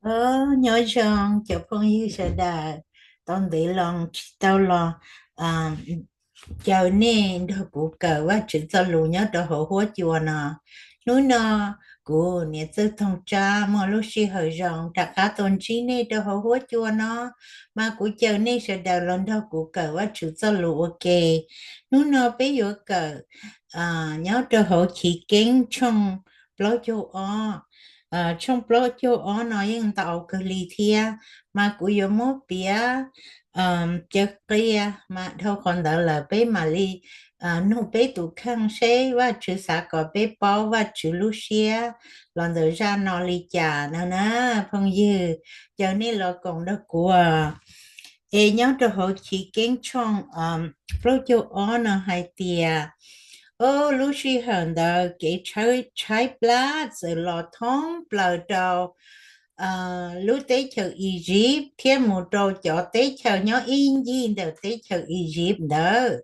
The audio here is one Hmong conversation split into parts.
Os, nyob zoo cov phooj ywg sawv daws, tau ntev los tsis tau los caw nej nrog kuv kawm Vajtswv txoj lus nyob rau hauv huab cua no. Hnub no kuv niam Txawj Toog Tsab muaj lub sij hawm zoo rov qab tuaj ntsib nej rau hauv huab cua no, mas kuv caw nej sawv daws los nrog kuv kawm Vajtswv txoj lus ua ke. Hnub no peb yuav kawm nyob rau hauv Chiv Keeb tshooj plaub caug ob. Tshooj plaub caug ob no yeej ntau kawg li thiab, mas kuv yuav muab piav caw qias, mas dhau qhov ntawd lawm peb mam li nug peb tus kheej seb Vajtswv xav kom peb paub Vajtswv lub siab los ntawm zaj no li cas no na. Phooj ywg, caw nej los koom nrog kuv. Es nyob rau hauv Chiv Keeb tshooj plaub caug ob no hais tias, o, lub sij hawm ntawd kev tshaib plab txawm los thoob plaws rau lub teb chaws Iziv thiab mus rau cov teb chaws nyob ib ncig ntawm teb chaws Iziv ntawd.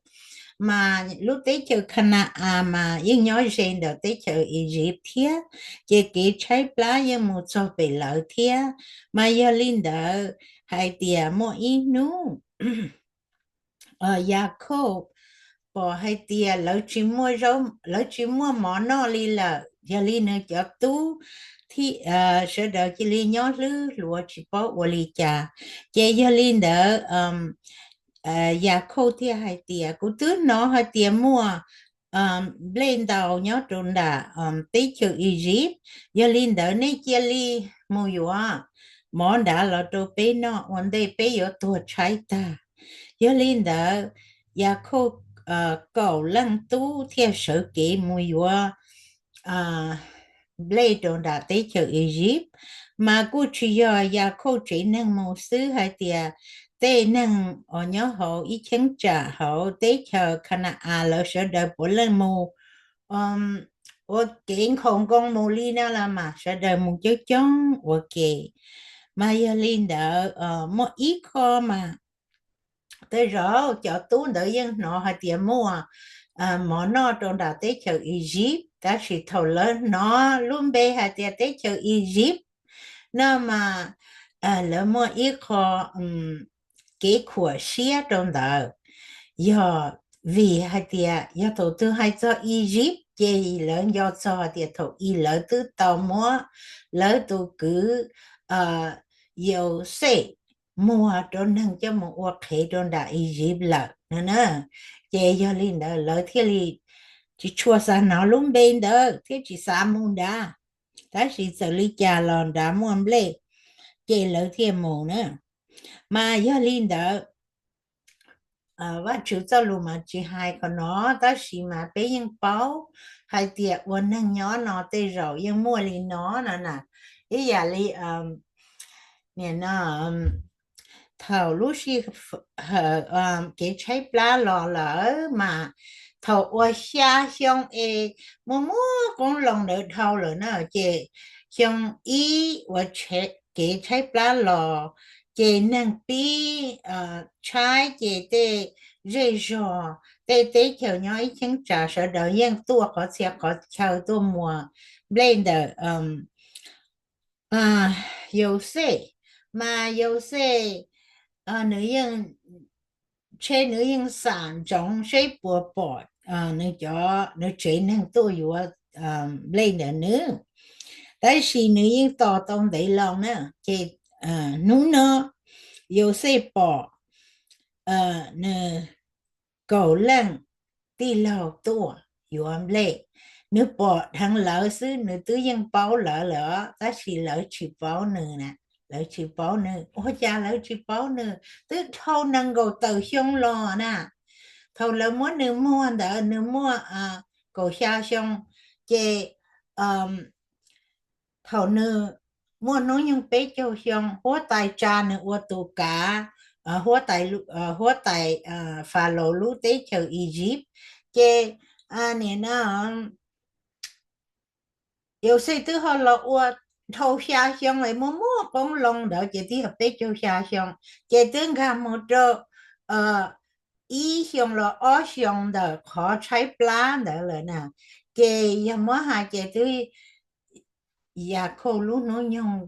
Mas lub teb chaws Khana-as mas yeej nyob ze ntawm teb chaws Iziv thiab, ces kev tshaib plab yeej mus txog pem lawv thiab. Mas yog li ntawd, hais tias muaj ib hnub Yakhauj pom hais tias lawv tsis muaj mov noj li lawm, yog li nws cov tub sawv daws cia li nyob hlwb hluav tsis paub ua li cas. Ces yog li ntawd, Yakhauj thiaj hais tias, kuv twb hnov hais tias muaj nplej ntau nyob rau nram teb chaws Iziv, yog li ntawd nej cia li mus yuav mov nrad los rau peb noj ua ntej peb yuav tuag tshaib tag. Yog li ntawd, Yakhauj kaum leej tub thiaj sawv kev mus yuav nplej rau nram teb chaws Iziv. Mas kuj tsis yog Yakhauj tsev neeg mus xwb, hais tias tej neeg uas nyob hauv ib cheeb tsam hauv teb chaws Khana-as lawv sawv daws puav leej mus ua kev nkhaus nkoos mus li no los mas sawv daws mus coob coob ua ke. Mas yog li ntawd, muaj ib qho mas tej zaum cov tub ntawd yeej hnov hais tias muaj mov noj rau nram teb chaws Iziv, tab sis thaum lawv hnov lub npe hais tias teb chaws Iziv no mas lawv muaj ib qho kev khuam siab rau ntawd, yog vim hais tias yog thaum twg hais txog Iziv ces lawv nco txog hais tias thaum ub lawv twb tau muab lawv tus kwv Yauxej muag rau neeg coj mus ua qhev rau nram Iziv lawm no na. Ces yog li ntawd lawv thiaj li tsis tshua xav hnov lub npe ntawd thiab tsis xav mus nrad. Tab sis txawm li cas los nrad muaj nplej, ces lawv thiaj mus na. Mas yog li ntawd, Vajtswv txoj lus mas tsis hais qhov no, tab sis mas peb yeej paub hais tias ua neeg nyob no tej zaum yeej muaj li no no na. Ib yam li nim no thaum lub sij hawm kev tshaib plab los lawm mas thaum ua xya xyoo es muaj muaj qoob loo ntawd dhau lawm na, ces xyoo ib ua kev tshaib plab los, ces neeg pib tshaib ces tej zej zog tej teb chaws nyob ib cheeb tsam sawv daws yeej tuaj qhov txhia qhov chaw tuaj muas nplej ntawm Yauxej. Mas Yauxej nws yeej, ntshe nws yeej xam ntsoov seb puas pom nws cov, nws tsev neeg tuaj yuav nplej ntawm nws, tab sis nws yeej tos tau ntev loo na. Ces hnub no Yauxej pom nws kaum leej tij laug tuaj yuav nplej. Nws pom dheev lawv xwb, nws twb yeej paub lawv lawm, tab sis lawv tsis paub nws na. Lawv tsis paub nws. Ua cas lawv tsis paub nws? Twb dhau nees nkaum tawm xyoo los na. Thaum lawv muab nws muag ntawd nws muaj kaum xya xyoo, ces thaum nws muaj hnub nyoog peb caug xyoo, huab tais tsa nws ua tus kav huab tais Falaus lub teb chaws Iziv. Ces nim no Yauxej twb ho los ua dhau xya xyoo es muaj muaj qoob loo ntawd ces twb yog peb caug xya xyoo, ces twb nkag mus rau ib xyoo los ob xyoo ntawm qhov tshaib plab ntawd lawm na. Ces yog muab hais ces twb Yakhauj lub hnub nyoog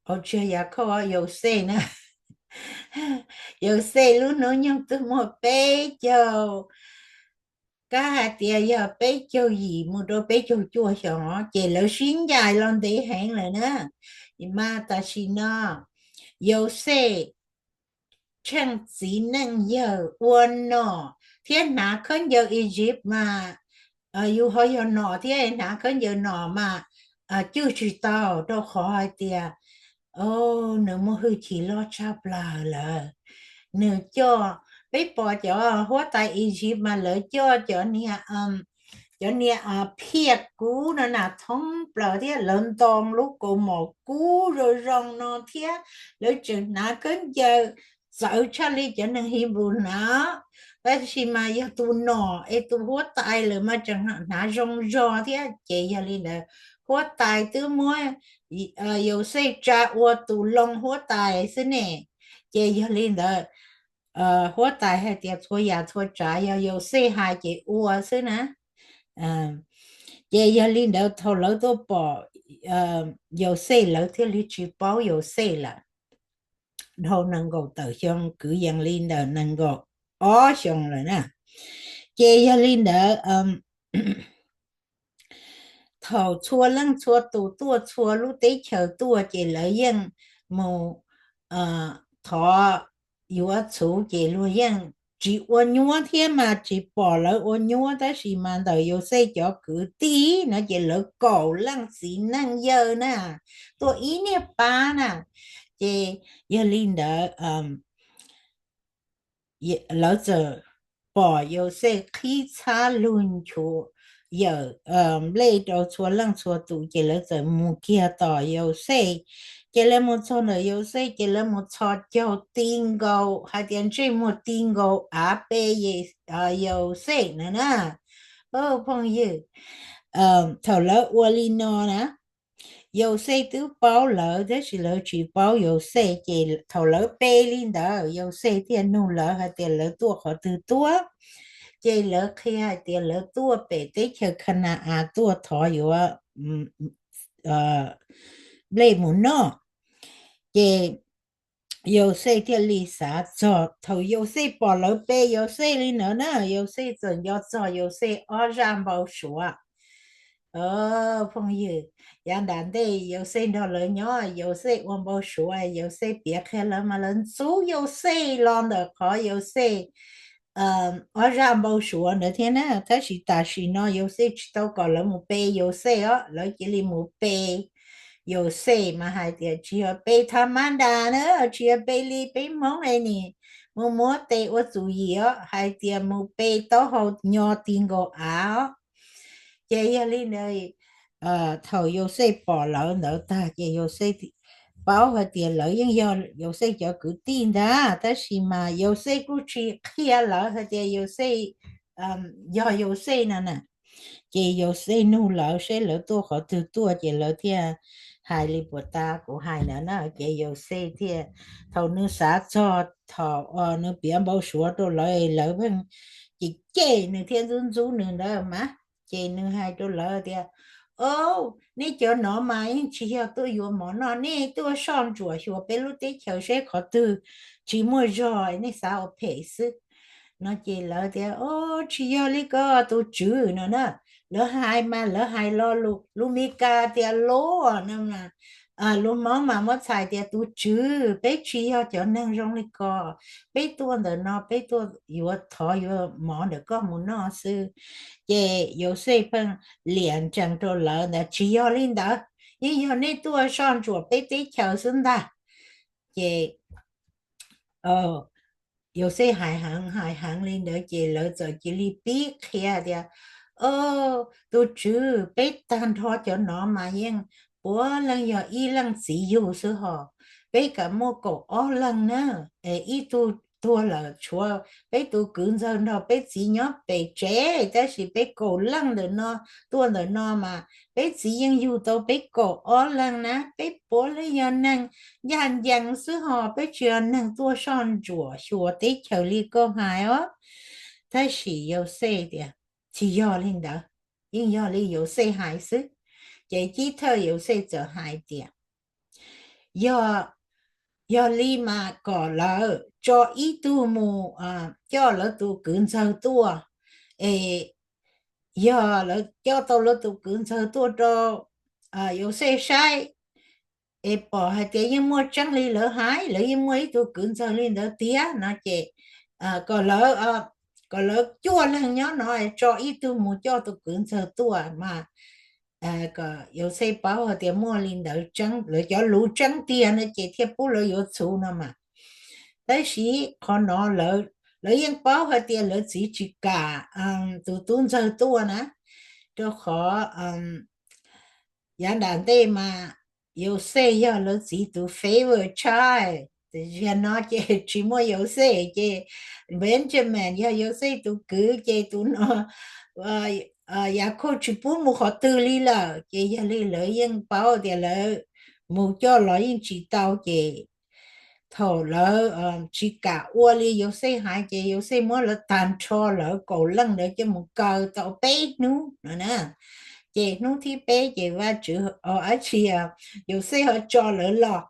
Au, tsis yog Yakhauj, Yauxej na. Yauxej lub hnub nyoog twb muaj peb caug, kab hais tias yog peb caug yim mus rau peb caug cuaj xyoo os, ces lawv sib ncaim los ntev heev lawm na. Mas tam sim no Yauxej tsheej txiv neej yawg ua nom thiab hnav khaub ncaws Egypt mas, yus ho yog nom thiab hnav khaub ncaws nom mas cwj tsis tau, rau qhov hais tias nws muaj hwj chim loj tshaj plaws lawm. Nws coj, peb pom cov huab tais Egypt mas lawv coj cov niag, cov niag phiaj kub no na thoob plaws thiab lawv nto lub kaus mom kub zoo zoo no thiab lawv tseem hnav khaub ncaws txawv tshaj li cov neeg Hebrew hnav. Tab sis mas yog tus nom es tus huab tais lawm mas tseem hnav zoo zog thiab, ces yog li ntawd huab tais twb muab Yauxej tsa ua tus loo huab tais xwb ne. Ces yog li ntawd huab tais hais tias txhua yam txhua tsav yog Yauxej hais ces ua xwb na. Ces yog li ntawd thaum lawv tuaj pom Yauxej lawv thiaj li tsis paub Yauxej lawm. Dhau nees nkaum tawm xyoo, kwv yees li ntawm nees nkaum ob xyoo lawm na. Ces yog li ntawd thaum txhua leej txhua tus tuaj txhua lub teb chaws tuaj ces lawv yeej mus thov yuav txhuv ces luag yeej tsis ua nyuab thiab mas tsis pom lawv ua nyuab, tab sis mas ntawm Yauxej cov kwv tij no ces lawv kaum leej txiv neej yawg na tuaj ib niag pab na. Ces yog li ntawd lawv txawm pom Yauxej qhib txhab lug nchuav yawm nplej rau txhua leej txhua tus ces lawv txawm mus kiag tom Yauxej. Ces lawv mus txog ntawm Yauxej ces lawv mus txhos caug ti nkaus hais tias ntsej muag ti nkaus av pe Yauxej na na. Phooj ywg, thaum lawv ua li no na, Yauxej twb paub lawv tab sis lawv tsis paub Yauxej, ces thaum lawv pe li ntawd Yauxej thiaj nug lawv hais tias lawv tuaj qhov twg tuaj. Ces lawv qhia hais tias lawv tuaj pem teb chaws Khana-as tuaj thov yuav nplej mus noj. Ces Yauxej thiaj li xav txog, thaum Yauxej pom lawv pe Yauxej li ntawd na, Yauxej txawm nco txog Yauxej ob zaj npau suav. Phooj ywg, yav nram ntej Yauxej nrog lawv nyob, Yauxej ua npau suav, Yauxej piav qhia lawv mas lawv ntxub Yauxej los ntawm qhov Yauxej ob zaj npau suav ntawd thiab na. Tab sis tam sim no Yauxej tsis tau kom lawv mus pe Yauxej os, lawv cia li mus pe Yauxej mas hais tias tsis yog pe tha mab nras na, tsis yog pe li peb Hmoob es nim mus muab tes ua txum yim os, hais tias mus pe taub hau nyo ti nkaus av os. Ces yog li ntawd, thaum Yauxej pom lawv ntawd tag ces Yauxej paub hais tias lawv yeej yog Yauxej cov kwv tij ntag, tab sis mas Yauxej kuj tsis qhia lawv hais tias Yauxej yog Yauxej no na. Ces Yauxej nug lawv seb lawv tuaj qhov twg tuaj ces lawv thiaj hais li puas tas kuv hais ntawd na. Ces Yauxej thiaj, thaum nws xav txog thaum nws piav npau suav rau lawv, lawv pheej cem cem nws thiab ntxub ntxub nws ntawd mas, ces nws hais rau lawv tias, o, nej cov no mas yeej tsis yog tuaj yuav mov noj, nej tuaj soj ntsuam xyuas peb lub teb chaws seb qhov twg tsis muaj zog nej xav ua phem xwb no. Ces lawv tias, o, tsis yog li ko tus tswv no na. Lawv hais mas lawv hais lo lus Meskas tias lo no, lus Hmoob mas muab txhais tias tus tswv, peb tsis yog cov neeg zoo li ko, peb tuaj ntawm no peb tuaj yuav thov yuav mov ntawm koj mus noj xwb. Ces Yauxej pheej liam ntsees rau lawv ntawd, tsis yog li ntawd, yeej yog nej tuaj soj ntsuam peb teb chaws xwb ntag. Ces Yauxej hais heev hais heev li ntawd ces lawv txawm cia li pib qhia tias, o, tus tswv, peb tag nrho cov no mas yeej puav leej yog ib leej txiv yug xwb hos, peb kam muaj kaum ob leeg na, es ib tug tuag lawm tshuav peb tus kwv ntxawg nrog peb txiv nyob pem tsev, tab sis peb kaum leej ntawm no tuaj ntawm no mas peb txiv yeej yug tau peb kaum ob leeg na, peb puav leej yog neeg ncaj ncees xwb hos, peb tsis yog neeg tuaj soj ntsuam xyuas teb chaws li koj hais os. Tab sis Yauxej tias, tsis yog li ntawd, yeej yog li Yauxej hais xwb. Ces Cib Thawj Yauxej txawm hais tias, yog, yog li mas kom lawv tso ib tug mus coj lawv tus kwv ntxawg tuaj, es yog lawv coj tau lawv tus kwv ntxawg tuaj rau Yauxej saib, es pom hais tias yeej muaj tseeb li lawv hais, lawv yeej muaj ib tug kwv ntxawg li ntawd tiag no ces kom lawv, kom lawv cuaj leeg nyob no tso ib tug mus coj tus kwv ntxawg tuaj mas kom Yauxej paub hais tias muaj li ntawd tseeb, lawv cov lus tseeb tiag no ces thiaj pub lawv yuav txhuv no mas. Tab sis qhov no lawv yeej paub hais tias lawv txiv tsis kam tus tub ntxawg tuaj na, rau qhov yav nram ntej mas Yauxej yog lawv txiv tus favor child, tiam sis no ces tsis muaj Yauxej ces Benjamin yog Yauxej tus kwv ces tus no Yakhauj tsis pub mus qhov twg li lawm, ces yog li lawv yeej paub tias lawv mus coj los yeej tsis tau ces thaum lawv tsis kam ua li Yauxej hais ces Yauxej muab lawv tag nrho lawv kaum leej ntawd coj mus kaw tau peb hnub no na. Ces hnub thib peb ces Vajtswv, dab tsi, Yauxej ho tso lawv los,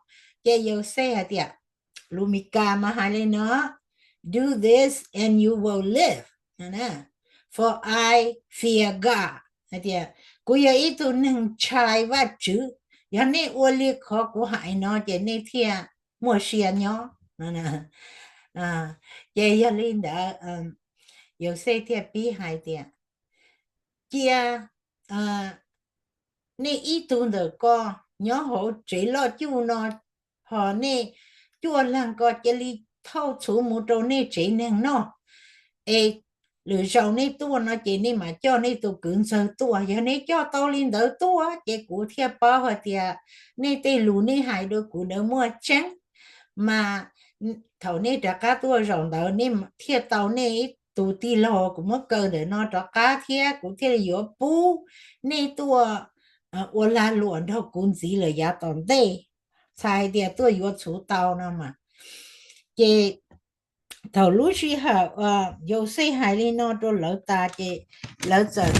ces Yauxej hais tias, lus Mis Kas mas hais li no, do this and you will live, for I fear God, hais tias kuv yog ib tug neeg ntshai Vajtswv, yog nej ua li qhov kuv hais no ces nej thiaj muaj sia nyob. Ces yog li ntawd Yauxej thiaj pib hais tias, cia nej ib tug ntawm ko nyob hauv tsev loj cuj no, ho nej cuaj leeg ko cia li thauj txhuv mus rau nej tsev neeg noj, es lwm zaus nej tuaj no ces nej mam coj nej tus kwv ntxawg tuaj. Yog nej coj tau li ntawd tuaj ces kuv thiaj paub hais tias nej tej lus nej hais rau kuv ntawd muaj tseeb, mas thaum nej rov qab tuaj zaum ntawd nej thiaj tau nej ib tus tij laug kuv muab kaw ntawm no rov qab thiab kuv thiaj li yuav pub nej tuaj ua lag luam nrog kuv ntxiv lawm yav tom ntej, txhais hais tias tuaj yuav txhuv tau no mas. Ces thaum lub sij hawm Yauxej hais li no rau lawv tas ces lawv txawm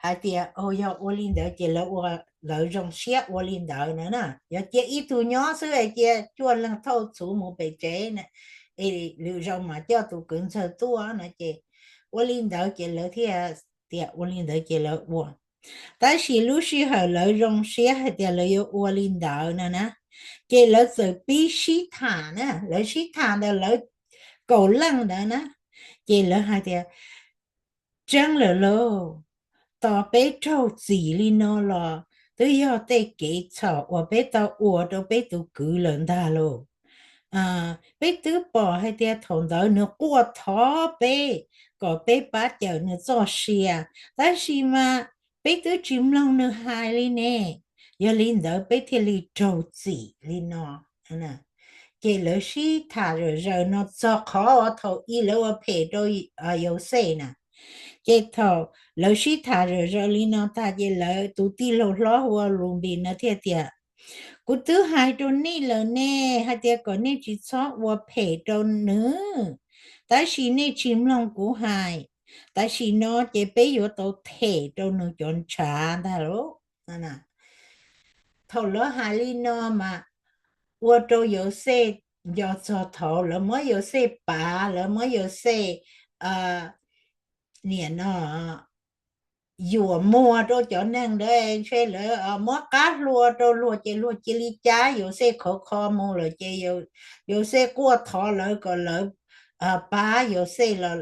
hais tias, yog ua li ntawd ces lawv ua, lawv zoo siab ua li ntawd na. Yog cia ib tug nyob xwb es cia cuaj leeg thauj txhuv mus pem tsev, es lwm zaus mas coj tus kwv ntxawg tuaj no ces ua li ntawd ces lawv thiaj tias ua li ntawd ces lawv ua. Tab sis lub sij hawm lawv zoo siab hais tias lawv yuav ua li ntawd no na, ces lawv txawm pib sib tham na, lawv sib tham ntawm lawv kaum leej ntawd na, ces lawv hais tias, tseeb lawm lauj, tos peb raug txim li no los twb yog tej kev txhaum uas peb tau ua rau peb tus kwv lawm ntag lauj. Peb twb pom hais tias thaum ntawd nws quaj thov peb kom peb pab cawm nws txoj sia, tab sis mas peb twb tsis mloog nws hais li ne, yog li ntawd peb thiaj li raug txim li no. Ces lawv sib tham zawm zaws no txog qhov uas thaum ub lawv ua phem rau Yauxej na. Ces thaum lawv sib tham zawm zaws li no tag ces lawv tus tij laug hlob hu ua Lus Npis no thiaj tias, kuv twb hais rau nej lawm ne, hais tias kom nej tsis txhob ua phem rau nws, tab sis nej tsis mloog kuv hais. Tam sim no ces peb yuav tau them rau nws cov ntshav ntag lauj. Thaum lawv hais li no mas ua rau Yauxej nco txog thaum lawv muab Yauxej pav, lawv muab Yauxej niam no yuam muag rau cov neeg ntawd, ntshe lawv muab qab hlua rau luag ces luag cia li cab Yauxej khov kho mus lawm ces Yauxej quaj thov lawv kom lawv pab Yauxej los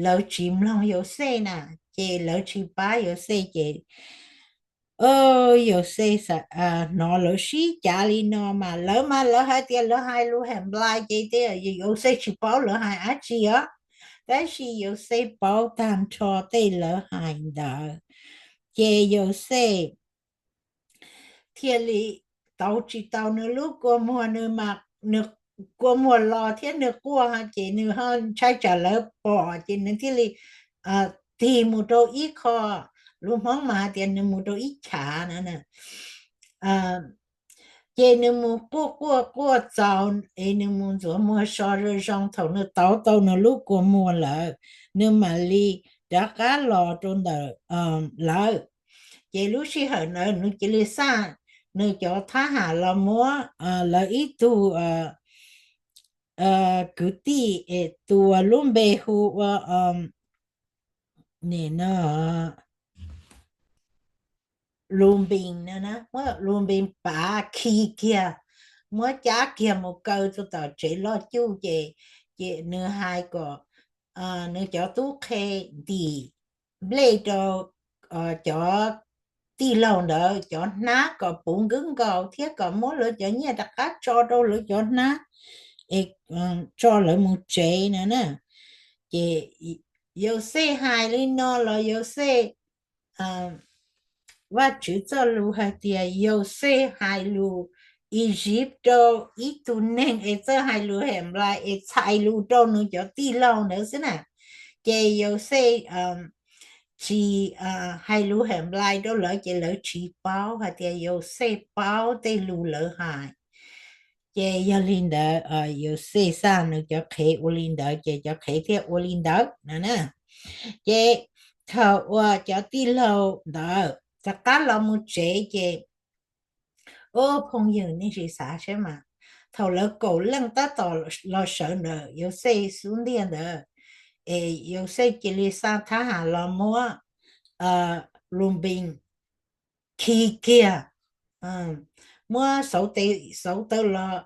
lawv tsis mloog Yauxej na, ces lawv tsis pab Yauxej ces Yauxej hnov lawv sib cav li no mas lawv mas lawv hais tias lawv hais lus hem nplai ces tias Yauxej tsis paub lawv hais dab tsi os, tab sis Yauxej paub tag nrho tej lawv hais ntawd. Ces Yauxej thiaj li tau tsis tau nws lub kua muag, nws kua muag los thiab nws quaj ces nws ho ntshai tsam lawv pom ces nws thiaj li tig mus rau ib qho, lus Hmoob mas hais tias nws mus rau ib chav na. Ces nws mus quaj quaj quaj txaus es nws mus ntxuav muag so zoo zoo, thaum nws tauv tau nws lub kua muag lawm, nws mam li rov qab los rau ntawm lawv. Ces lub sij hawm ntawd nws cia li xaj nws cov thab ham los muab lawv ib tug kwv tij es tus uas lub npe hu ua nim no Lunpis no, muab Lunpis pav khi kiag, muab cab kiag mus kaw rau tom tsev loj cuj ces, ces nws hais kom nws cov tub qhe ntim nplej rau cov tij laug ntawd cov hnab kom puv nkwb nkaus thiab kom muab lawv cov nyiaj rov qab tso rau lawv cov hnab es tso lawv mus tsev no na. Ces Yauxej hais li no los Yauxej, Vajtswv txoj lus hais tias Yauxej hais lus Iziv rau ib tug neeg es txawj hais lus Henplais es txhais lus rau nws cov tij laug ntawd xwb na. Ces Yauxej tsis hais lus Henplais rau lawv ces lawv tsis paub hais tias Yauxej paub tej lus lawv hais. Ces yog li ntawd Yauxej xaj nws cov qhev ua li ntawd ces cov qhev thiaj ua li ntawd no na. Ces thaum uas cov tij laug ntawd rov qab los mus tsev ces, o, phooj ywg, nej sim xav saib mas, thaum lawv kaum leej tab tom los sawv ntawm Yauxej xub ntiag ntawd, es Yauxej cia li xa thab ham los muab Lunpis khi kiag, muab xauv tes xauv taw los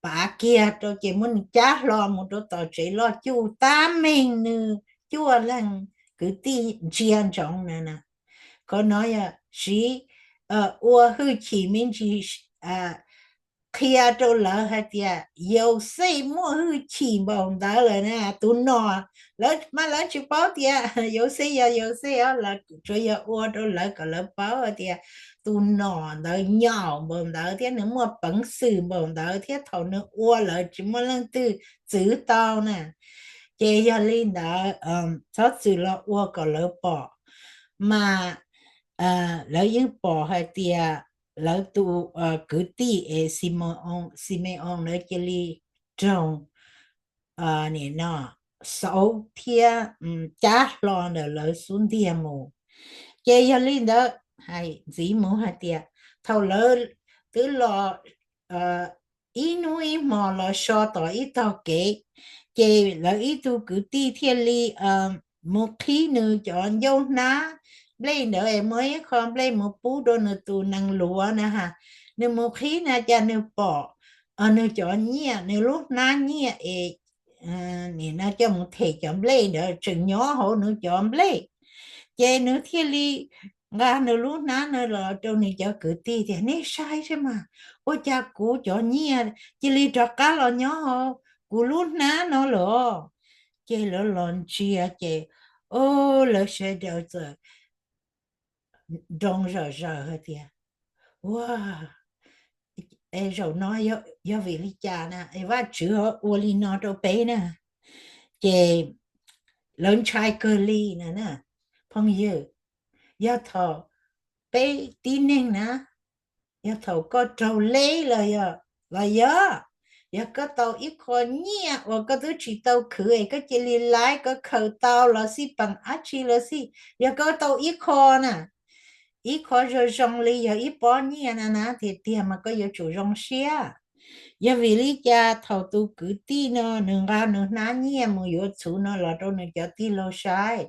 pav kiag rau ces muab nws cab hlo mus rau tom tsev loj cuj tab meeg nws cuaj leeg kwv tij ntsia ntsoov na. Qhov no yog siv ua hwj chim me ntsis qhia rau lawv hais tias Yauxej muaj hwj chim npaum ntawd lawm na. Tus nom, lawv mas lawv tsis paub tias Yauxej yog Yauxej os, tsuas yog ua rau lawv kom lawv paub hais tias tus nom ntawd nyaum npaum ntawd thiab nws muaj peev xwm npaum ntawd thiab thaum nws ua lawv tsis muaj leej twg txwv tau na. Ces yog li ntawd txhob txwm los ua kom lawv pom. Mas lawv yeej pom hais tias lawv tus kwv tij es Xime-oos ntawd cia li raug nim no xauv thiab cab hlo ntawm lawv xub ntiag mus. Ces yog li ntawd hais ntxiv mus hais tias thaum lawv twb los ib hnub ib hmo los so tom ib tog kev, ces lawv ib tug kwv tij thiaj li mus qhib nws cov ncauj hnab nplej ntawd es muab ib qho nplej mus pub rau nws tus nees luav na ha. Nws mus qhib na cas nws pom nws cov nyiaj, nws lub hnab nyiaj es nim no coj mus them cov nplej ntawd tseem nyob hauv nws cov nplej. Ces nws thiaj li nqa nws lub hnab no los rau nws cov kwv tij tias, nej saib saib mas, ua cas kuv cov nyiaj cia li rov qab los nyob hauv kuv lub hnab no lawm? Ces lawv los ntsia ces, o, lawv sawv daws txawm nroo zom zaws hais tias, ua, zaum no yog vim li cas na es Vajtswv ho ua li no rau peb na? Ces lawv ntshai kawg li na. Phooj ywg, yog thaum peb tib neeg na, yog thaum koj raug leb los yog, los yog, yog koj tau ib qho nyiaj uas koj twb tsis tau khwv es koj cia li laib koj khaws tau los xij peem dab tsi los xij, yog koj tau ib qho na, ib qho zoo zoo li yog ib pob nyiaj na na, tiag tiag mas koj yuav tsum zoo siab. Yog vim li cas thaum tus kwv tij no nws nqa nws hnab nyiaj mus yuav txhuv no los rau nws cov tij laug saib,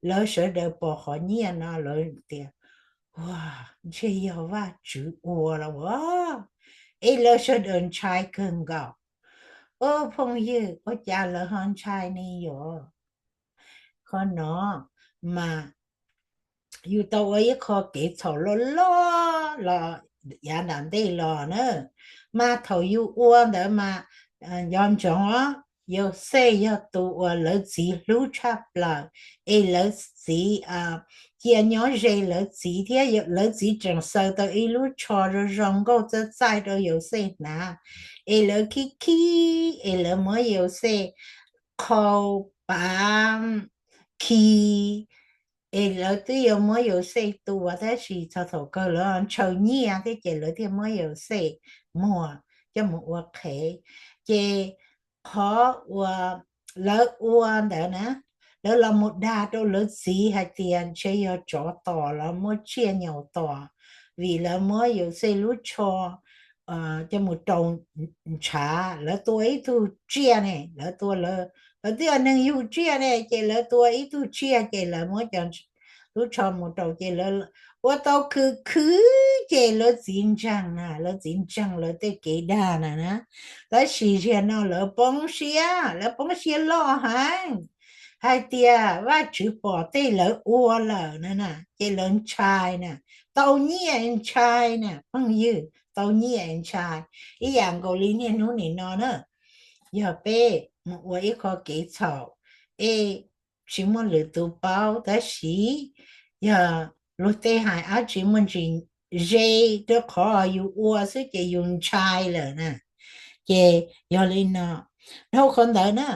lawv sawv daws pom qhov nyiaj no lawv tias, ua, ntshe yog Vajtswv ua los ua, es lawv sawv daws ntshai kawg nkaus. O, phooj ywg, ua cas lawv ho ntshai ne yom? Qhov no mas yus tau ua ib qho kev txhaum loj loj los yav nram ntej los na, mas thaum yus ua ntawd mas nco ntsoov, Yauxej yog tus uas lawv txiv hlub tshaj plaws, es lawv txiv cia nyob ze lawv txiv thiab lawv txiv tseem xaws tau ib lub tsho zoo zoo nkauj txaij txaij rau Yauxej hnav, es lawv khib khib es lawv muab Yauxej qhau, pav, khi, es lawv twb yuav muab Yauxej tua tab sis txog thaum kawg lawv ntshaw nyiaj thiab ces lawv thiaj muab Yauxej muag coj mus ua qhev. Ces qhov uas lawv ua ntawd na, lawv los mus dag rau lawv txiv hais tias ntshe yog tsov tom los muab tsiaj nyaum tom, vim lawv muab Yauxej lub tsho coj mus rau ntshav, lawv tua ib tug tsiaj ne, lawv tua, lawv twb yog neeg yug tsiaj ne, ces lawv tua ib tug tsiaj ces lawv muab cov lub tsho mus rau ces lawv ua tau khwv khwv ces lawv txiv ntseeg na, lawv txiv ntseeg lawv tej kev dag na na. Tab sis ziag no lawv poob siab, lawv poob siab loj heev hais tias Vajtswv pom tej lawv ua lawm na na, ces lawv ntshai na, tau nyiaj ntshai na phooj ywg, tau nyiaj ntshai. Ib yam nkaus li niaj hnub nim no na, yog peb mus ua ib qho kev txhaum, es tsis muaj lwm tus paub, tab sis yog luag tej hais dab tsi muaj ntsis ze rau qhov yus ua xwb ces yus ntshai lawm na. Ces yog li no, dhau qhov ntawd na,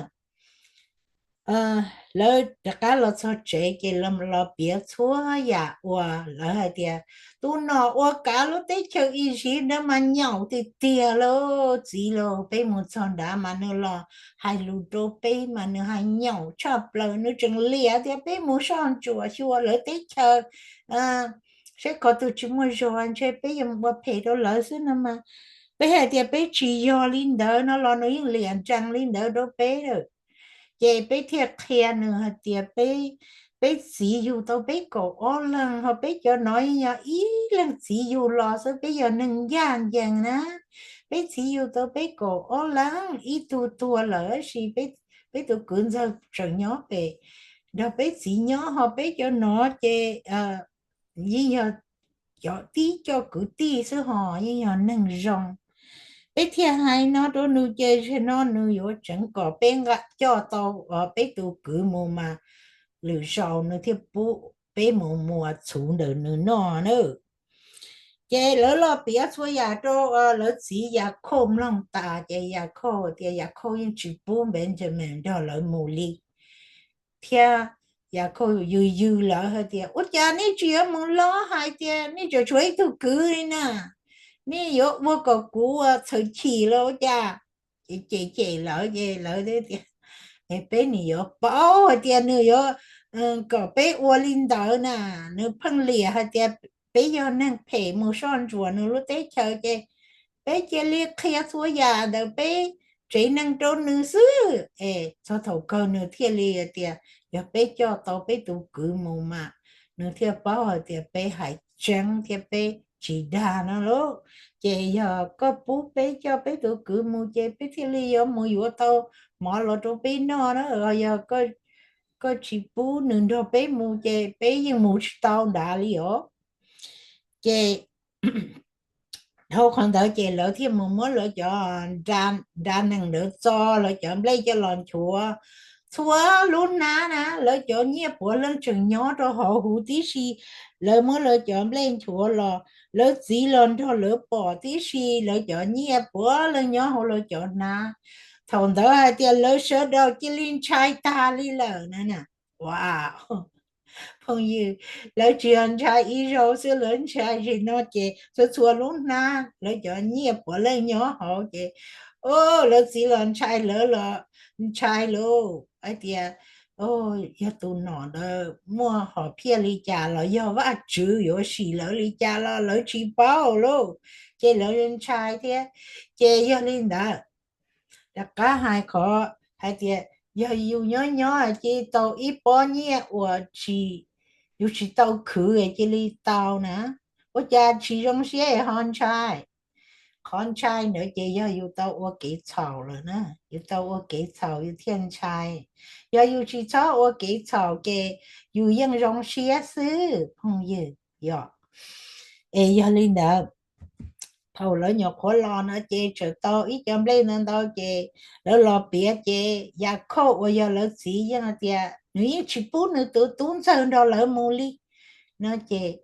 lawv rov qab los txog tsev ces los piav txhua yam uas lawv hais tias, tus nom uas kav lub teb chaws Iziv ntawd mas nyaum tiag tiag lauj txiv lauj, peb mus txog nrad mas nws los hais lus rau peb mas nws hais nyaum tshaj plaws, nws tseem liam tias peb mus soj ntsuam xyuas lawv teb chaws, saib qhov twg tsis muaj zog ntshe peb yuav ua phem rau lawv xwb no mas. Peb hais tias peb tsis yog li ntawd no los nws yeej liam nrees li ntawd rau peb lawm. Ces peb thiaj qhia nws hais tias peb, peb txiv yug tau peb kaum ob leeg, ho peb cov no yeej yog ib leeg txiv yug los xwb, peb yog neeg ncaj ncees na. Peb txiv yug tau peb kaum ob leeg, ib tug tuag lawm tab sis peb tus kwv ntxawg tseem nyob pem nrog peb txiv nyob, ho peb cov no ces yeej yog cov tib co kwv tij xwb ho yeej yog neeg zoo. Peb thiaj hais no rau nws ces zaum no nws yuav tseev kom peb nqa coj tau peb tus kwv mus mas lwm zaus nws thiaj pub peb mus muas txhuv ntawm nws noj na. Ces lawv los piav txhua yam rau lawv txiv Yakhauj mloog tas ces Yakhauj tias Yakhauj yeej tsis pub Npejamees nrog lawv mus li. Thiab Yakhauj yws yws lawv hais tias, ua cas nej tsis yuav mus los hais tias nej tseem tshuav ib tug kwv li na, nej yuav ua kom kuv txhaws chim los ua cas? Ces cem cem lawv ces lawv tias, peb nim yuav paub hais tias nws yuav kom peb ua li ntawd na, nws pheej liam hais tias peb yog neeg phem mus soj ntsuam nws lub teb chaws ces peb cia li qhia txhua yam ntawm peb tsev neeg rau nws xwb es txog thaum kawg nws thiaj li tias yog peb coj tau peb tus kwv mus mas nws thiaj paub hais tias peb hais tseeb thiab peb tsis dag no lauj. Ces yog koj pub peb coj peb tus kwv mus ces peb thiaj li yuav mus yuav tau mov los rau peb noj na, yog koj tsis pub nws nrog peb mus ces peb yeej mus tsis tau nrad li os. Ces dhau qhov ntawd ces lawv thiaj mus muab lawv cov nra nees ntawd txo lawv cov nplej coj los nchuav txhua lub hnab na, lawv cov nyiaj puav leej tseem nyob rau hauv huv tib si. Lawv muab lawv cov nplej nchuav los lawv txiv los nrog lawv pom tib si, lawv cov nyiaj puav leej nyob hauv lawv cov hnab. Thaum ntawd hais tias lawv sawv daws cia li ntshai tag li lawm na. Ua, phooj ywg, lawv tsis yog ntshai ib zaug xwb, lawv ntshai zim no ces txhua txhua lub hnab lawv cov nyiaj puav leej nyob hauv ces, o, lawv txiv los ntshai, lawv los ntshai lauj hais tias, yog tus nom ntawd muaj hom phiaj li cas los yog Vajtswv yuav sim lawv li cas los lawv tsis paub lauj. Ces lawv ntshai thiab. Ces yog li ntawd, rov qab hais qhov hais tias yog yus nyob nyob cia li tau ib pob nyiaj uas tsis, yus tsis tau khwv cia li tau na, ua cas tsis zoo siab ho ntshai? Qhov ntshai ntawd ces yog yus tau ua kev txhaum lawm na, yus tau ua kev txhaum yus thiaj ntshai. Yog yus tsis txhob ua kev txhaum ces yus yeej zoo siab xwb phooj ywg. Yog, es yog li ntawd, thaum lawv nyuam qhuav los no ces tseem tau ib co nplej ntau ntau ces lawv los piav ces Yakhauj uas yog lawv txiv yeej tias nws yeej tsis pub nws tus tub ntxawg nrog lawv mus li no ces,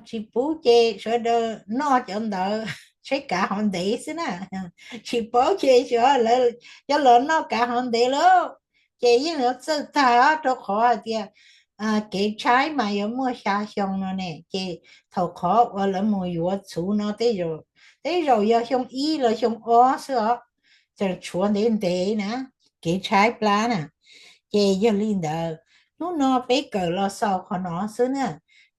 tsis pub ces sawv daws noj cov ntawd, saib kav hov ntev xwb na. Tsis paub ces cov los noj kav hov ntev lauj. Ces yeej yuav txawj tag rau qhov hais tias kev tshaib mas yuav muaj xya xyoo no ne, ces thaum qhov uas lawv mus yuav txhuv no tej zaum yog xyoo ib los xyoo ob xwb os, tseem tshuav ntev ntev na, kev tshaib plab na. Ces yog li ntawd, hnub no peb kawm los xaus qhov no xwb na.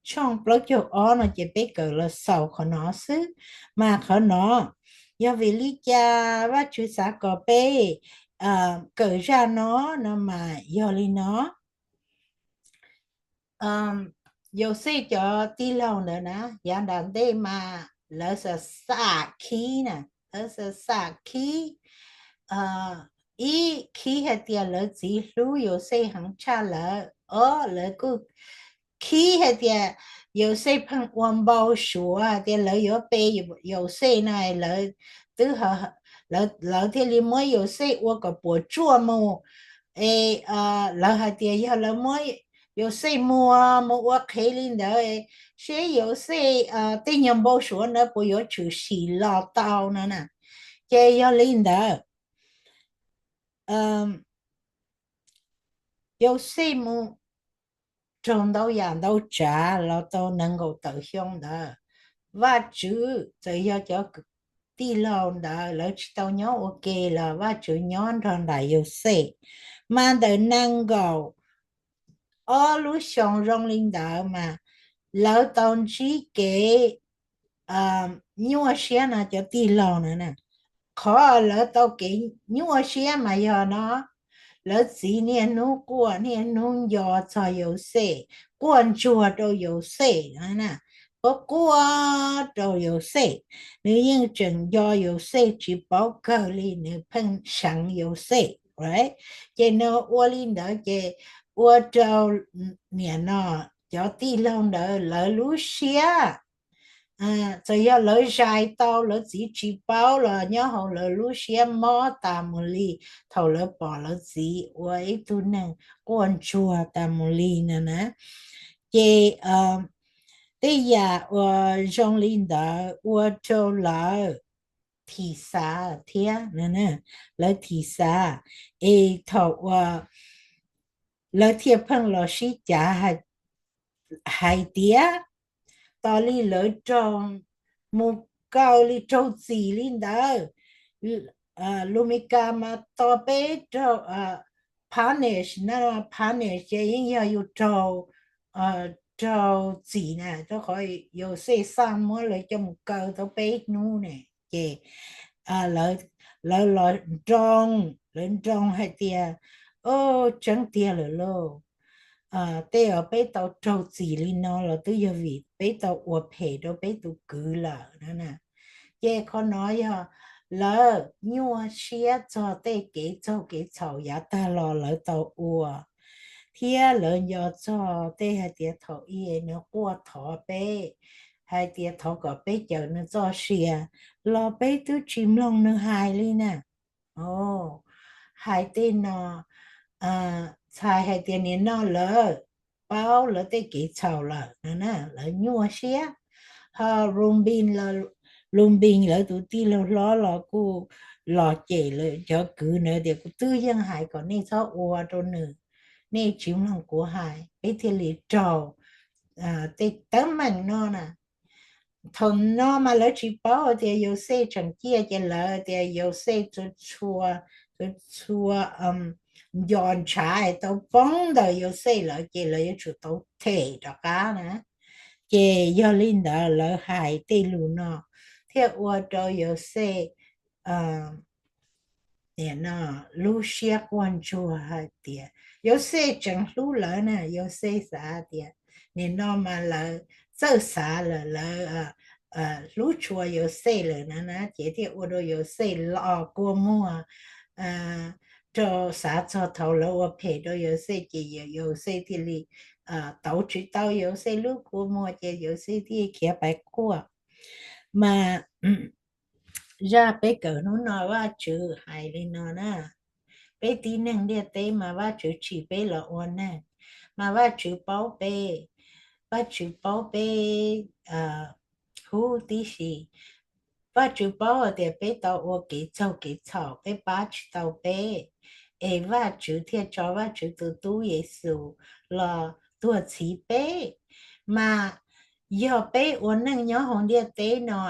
tshooj plaub caug ob no ces peb kawm los xaus qhov no xwb. Mas qhov no yog vim li cas Vajtswv xav kom peb kawm zaj no no mas yog li no. Yauxej cov tij laug ntawd na, yav nram ntej mas lawv xam xam khib na, lawv xam xam khib. Ib, khib hais tias lawv txiv hlub Yauxej heev tshaj lawv. Ob, lawv kuj khib hais tias Yauxej pheej ua npau suav hais tias lawv yuav pe Yauxej no, lawv twb, lawv thiaj li muab Yauxej ua kom puas tsuaj mus. Es lawv hais tias yog lawv muab Yauxej muag mus ua qhev li ntawd, seb Yauxej tej nyuag npau suav ntawd puas yuav tshwm sim los tau no na. Ces yog li ntawd, Yauxej mus raug ntau yam ntau tsav los tau nees nkaum tawm xyoo ntawd, Vajtswv txawm yog cov tij laug ntawd lawv tsis tau nyob ua ke los Vajtswv nyob nrog nraim Yauxej. Mas ntawm nees nkaum ob lub xyoo zoo li ntawd mas lawv tau ntsib kev nyuaj siab no cov tij laug na. Qhov lawv tau kev nyuaj siab mas yog no, lawv txiv niaj hnub quaj niaj hnub nco txog Yauxej, quaj ntsuag rau Yauxej, quaj quaj rau Yauxej. Nws yeej tseem nco Yauxej tsis paub kawg li, nws pheej seev Yauxej. Ces nws ua li ntawd ces ua rau niam no cov tij laug ntawd lawv lub siab, txawm yog lawv zais tau lawv txiv tsis paub los nyob hauv lawv lub siab mob tas mus li thaum lawv pom lawv txiv ua ib tug neeg quaj ntsuag tas mus li no na. Ces tej yam uas zoo li ntawd ua rau lawv thim xav thiab, lawv thim xav, es thaum uas lawv thiaj pheej los sib cav hais tias tos li lawv raug mus kaw li raug txim li ntawd. Lus Meskas mas tos peb raug punish na, punish ces yeej yog yus raug, raug txim na, rau qhov Yauxej xaj muab lawv coj mus kaw tau peb hnub ne. Ces lawv los nroo, lawv nroo hais tias, o, tseeb tiag lawm lauj, tej uas peb tau raug txim li no los twb yog vim peb tau ua phem rau peb tus kwv lawm no na. Ces qhov no yog lawv nyuaj siab txog tej kev txaug kev txhaum yav tag los lawv tau ua, thiab lawv nco txog tej hais tias thaum ub nws quaj thov peb hais tias thov kom peb cawm nws txoj sia, los peb twb tsis mloog nws hais li na. Hais tej no, txhais hais tias nim no lawv paub lawv tej kev txhaum lawm no na, lawv nyuaj siab. Ho Lus Npis, Lus Npis lawv tus tij laug hlob los kuj los cem lawv cov kwv ntawd tias kuv twb yeej hais kom nej txhob ua rau nws, nej tsis mloog kuv hais peb thiaj li raug tej teeb meem no na. Thaum no mas lawv tsis paub tias Yauxej tseem ciaj ces lawv tias Yauxej txhua, txhua nco ntshav tau poob ntawm Yauxej lawm ces lawv yuav tsum tau them rov qab na. Ces yog li ntawd lawv hais tej lus no thiaj ua rau Yauxej lub siab quaj ntsuag hais tias, Yauxej tseem hlub lawv na, Yauxej xav tias nim no mas lawv txawj xav lawm, lawv hlub tshua Yauxej lawm na na, ces thiaj ua rau Yauxej los kua muag rau xav txog thaum lawv ua phem rau Yauxej ces Yauxej thiaj li tauv tsis tau Yauxej lub kua muag ces Yauxej thiaj khiav pais quaj. Mas zaj peb kawm hnub no Vajtswv hais li no na, peb tib neeg ntiaj teb mas Vajtswv tsim peb los ua neeg, mas Vajtswv paub peb, Vajtswv paub peb huv tib si. Vajtswv paub hais tias peb tau ua kev txaug kev txhaum peb pab tsis tau peb, es Vajtswv thiaj tso Vajtswv tus tub Yexus los tuag txhiv peb. Mas yog peb ua neej nyob hauv ntiaj teb no,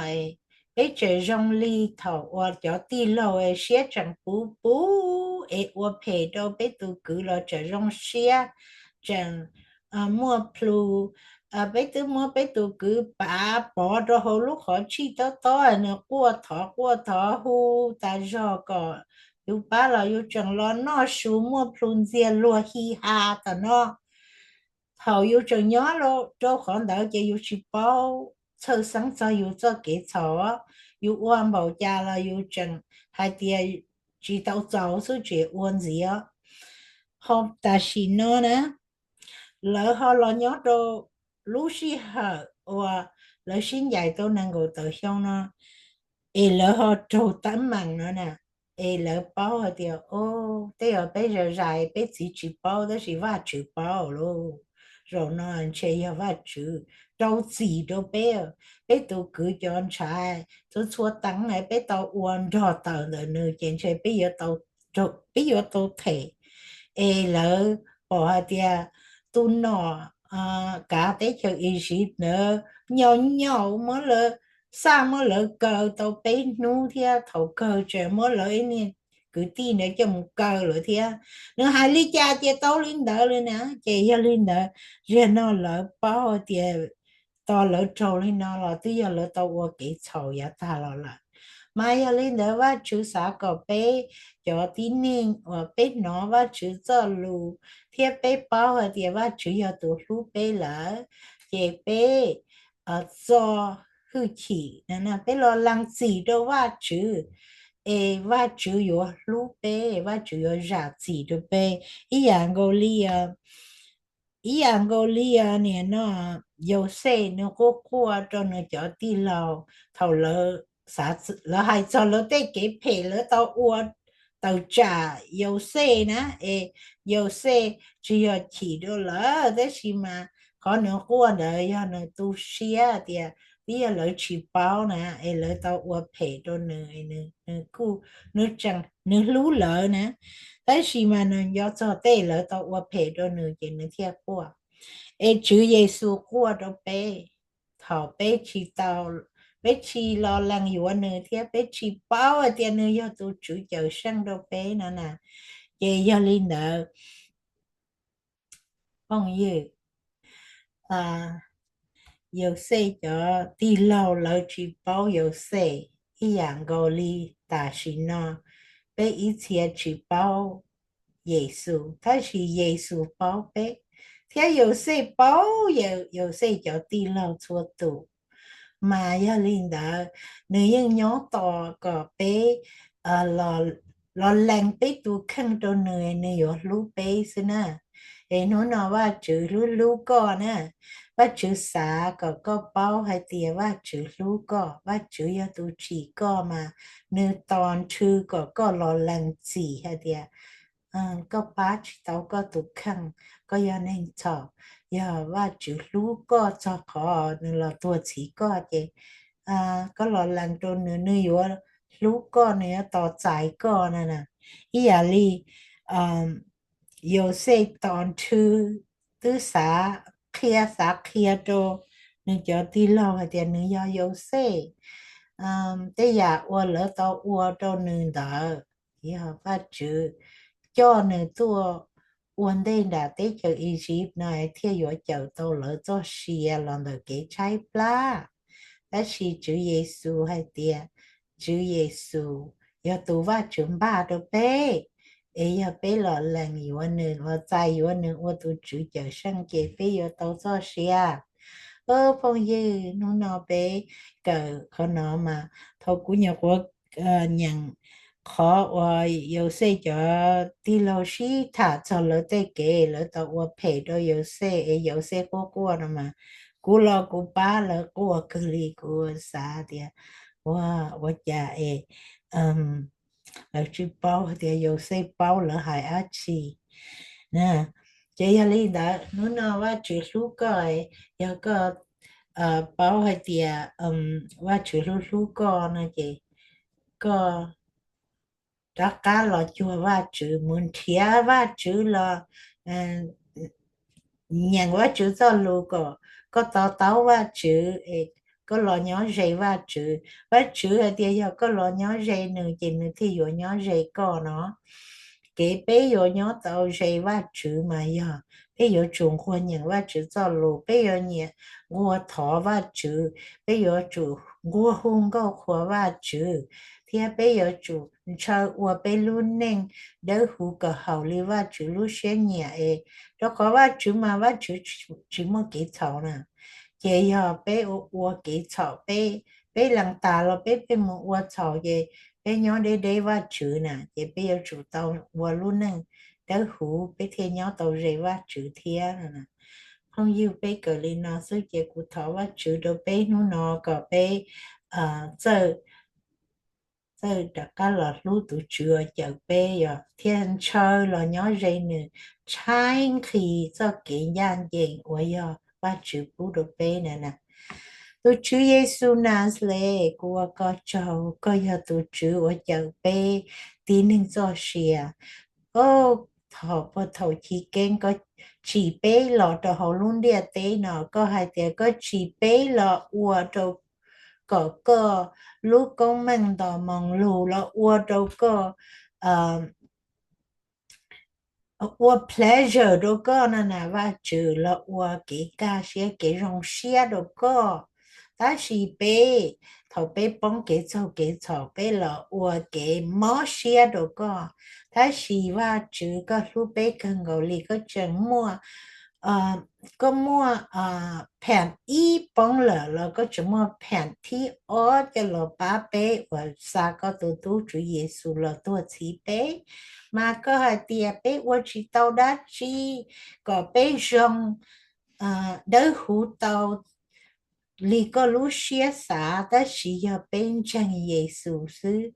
peb tseem zoo li thaum uas cov tij laug siab tseem puv puv es ua phem rau peb tus kwv los tseem zoo siab, tseem muaj plhus, peb twb muab peb tus kwv pav pov rau hauv lub qhov tshij tob tob, nws quaj thov quaj thov hu tas zog kom yus pab los yus tseem los noj su muaj plhu ntxiag luag hi ha tom no. Thaum yus tseem nyob rau qhov ntawd ces yus tsis paub txhawj xeeb txog yus txoj kev txhaum. Yus ua npaum cas los yus tseem hais tias tsis tau txaus xwb tsis ua ntxiv. Ho tam sim no na, lawv ho los nyob rau lub sij hawm uas lawv sib ncaim tau nees nkaum tawm xyoo no, es lawv ho raug teeb meem no na, es lawv paub hais tias, o, tej zaum peb zais zais peb txiv tsis paub tab sis Vajtswv paub lauj. Zaum no ntshe yog Vajtswv rau txim rau peb, peb tus kwv cov ntshav txhua txhua teev peb tau ua nrog tawm ntawm nws ces ntshe peb yuav tau them. Es lawv pom hais tias tus nom kav teb chaws Iziv ntawd nyaum nyaum muab lawv, xaj muab lawv kaw tau peb hnub thiab thaum kawg tseem muab lawv ib niag kwv tij ntawd coj mus kaw lawm thiab. Nws hais li cas ces tau li ntawd li na. Ces yog li ntawd, ziag no lawv paub tias tos lawv raug li no los twb yog lawv tau ua kev txhaum yav tag los lawm. Mas yog li ntawd Vajtswv xav kom peb cov tib neeg uas peb hnov Vajtswv txoj lus thiab peb paub hais tias Vajtswv yog tus hlub peb lawm, ces peb txo hwj chim, peb los lees txim rau Vajtswv, es Vajtswv yuav hlub peb, Vajtswv yuav zam txim rau peb. Ib yam nkaus li, ib yam nkaus li niam no, Yauxej nws quaj quaj rau nws cov tij laug thaum lawv hais txog lawv tej kev phem lawv tau ua tawm tsam Yauxej na, es Yauxej tsis yog chim rau lawv tab sis mas qhov nws quaj ntawd yog nws tu siab tias twb yog lawv tsis paub na, es lawv tau ua phem rau nws, nws kuj, nws tseem, nws hlub lawv na, tab sis mas nws nco txog tej lawv tau ua phem rau nws ces nws thiaj quaj. Es Tswv Yexus quaj rau peb thaum peb tsis tau, peb tsis los lees yuav nws thiab peb tsis paub hais tias nws yog tus Tswv Cawmseej rau peb no na. Ces yog li ntawd, phooj ywg, Yauxej cov tij laug lawv tsis paub Yauxej ib yam nkaus li tam sim no peb ib txhia tsis paub Yexus, tab sis Yexus paub peb, thiab Yauxej paub Yauxej cov tij laug txhua tus. Mas yog li ntawd, nws yeej nyob tos kom peb los lees peb tus kheej rau nws, nws yuav hlub peb xwb na. Es hnub no Vajtswv hlub hlub koj na. Vajtswv xav kom koj paub hais tias Vajtswv hlub koj, Vajtswv yog tus tsim koj mas nws tos nrhw kom koj los lees txim hais tias koj pab tsis tau koj tus kheej, koj yog neeg txhaum, yog Vajtswv hlub koj txog qhov nws los tuag txhiv koj ces koj los lees rau nws, nws yuav hlub koj, nws yuav tos txais koj na. Ib yam li Yauxej tos nrhw, twb xav qhia, xav qhia rau nws cov tij laug hais tias nws yog Yauxej. Tej yam uas lawv tau ua rau nws ntawd yog Vajtswv coj nws tuaj ua ntej nram teb chaws Iziv no thiaj yuav cawm tau lawv txoj sia los ntawm kev tshaib plab. Tab sis Tswv Yexus hais tias Tswv Yexus yog tus Vajtswv npaj rau peb, es yog peb los lees yuav nws, los txais yuav nws ua tus Tswv Cawmseej ces peb yuav tau txoj sia. Phooj ywg, hnub no peb kawm qhov no mas thaum kuv nyuam qhuav nyeem qhov uas Yauxej cov tij laug sib tham txog lawv tej kev lawv tau ua phem rau Yauxej es Yauxej quaj quaj no mas kuv los kuv pab lawv quaj kawg li. Kuv xav tias ua, ua cas es lawv tsis paub tias Yauxej paub lawv hais dab tsi. Ces yog li ntawd hnub no Vajtswv hlub koj, yog koj paub hais tias Vajtswv hlub hlub koj no ces koj rov qab los cuag Vajtswv, mus nrhiav Vajtswv los nyeem Vajtswv txoj lus kom koj to taub Vajtswv, koj los nyob ze Vajtswv. Vajtswv hais tias yog koj los nyob ze nws ces nws thiaj yuav nyob ze koj no. Kev peb yuav nyob tau ze Vajtswv mas yog Peb yuav tsum nquag nyeem Vajtswv txoj lus, peb yuav nyiam nquag thov Vajtswv, peb yuav tsum nquag hu nkauj qhuas Vajtswv, thiab peb yuav tsum ntshaw ua peb lub neej dawb huv kom haum li Vajtswv lub siab nyiam es, rau qhov Vajtswv mas Vajtswv tsis muaj kev txhaum na. Ces yog peb ua kev txhaum, peb, peb lees tas los peb pheej mus ua txhaum ces peb nyob deb deb Vajtswv na, ces peb yuav tsum tau ua lub neej dawb huv peb thiaj nyob tau ze Vajtswv thiab. Phooj ywg, peb kawm li no xwb ces kuv thov Vajtswv rau peb hnub no kom peb txawj, txawj rov qab los hlub tus Tswv uas cawm peb thiab ntshaw los nyob ze nws, tshaib nqhis txoj kev ncaj ncees uas yog Vajtswv pub rau peb na. Tus Tswv Yexus Naxales, kuv ua koj tsaug, koj yog tus Tswv uas cawm peb tib neeg txoj sia. Thaum puag thaum chiv keeb koj tsim peb los rau hauv lub ntiaj teb no, koj hais tias koj tsim peb los ua rau kom koj lub koob meej nto moo lug, los ua rau koj ua pleasure rau koj na, Vajtswv, los ua kev kaj siab kev zoo siab rau koj. Tab sis peb, thaum peb poob kev txaug kev txhaum, peb los ua kev mob siab rau koj. Tab sis Vajtswv, koj hlub peb kawg nkaus li, koj tseem muaj, koj muaj pheem ib poob lawm los koj tseem muaj pheem thib ob coj los pab peb uas xa koj tus tub Tswv Yexus los tuag txhiv peb. Mas koj hais tias peb ua tsis tau dab tsi kom peb zoo dawb huv tau li koj lub siab xav, tab sis yog peb ntseeg Yexus xwb,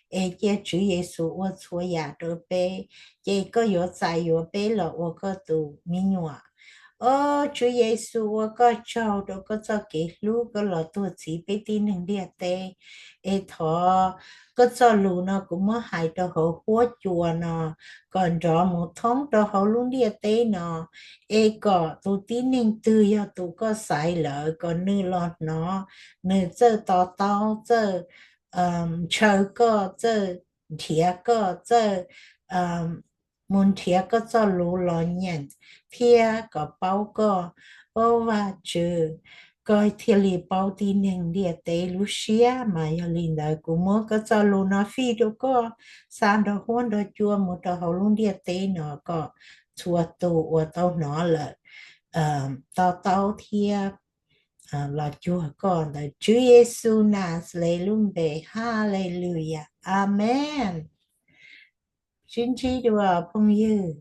es cia Tswv Yexus ua txhua yam rau peb, ces koj yuav txais yuav peb los ua koj tus me nyuam. Au, Tswv Yexus, ua koj tsaug rau koj txoj kev hlub, koj los tuag txhiv peb tib neeg ntiaj teb. Es thov koj txoj lus no kuv muab hais rau hauv huab cua no, kom nrov mus thoob rau hauv lub ntiaj teb no, es kom tus tib neeg twg yog tus koj xaiv lawm, kom nws los hnov, nws txawj to taub, txawj ntshaw koj, txawj nrhiav koj, txawj mus nrhiav koj txoj lus los nyeem thiab kom paub koj. Au Vajtswv, koj thiaj li paub tib neeg ntiaj teb lub siab. Mas yog li ntawd kuv muab koj txoj lus no fij rau koj, xa nrog huab nrog cua mus rau hauv lub ntiaj teb no, kom txhua tus uas tau hnov lawm to taub thiab los cuag koj, ntawm Tswv Yexus Naxales lub npe. Haleluyas, amees. Sib ntsib dua phooj ywg.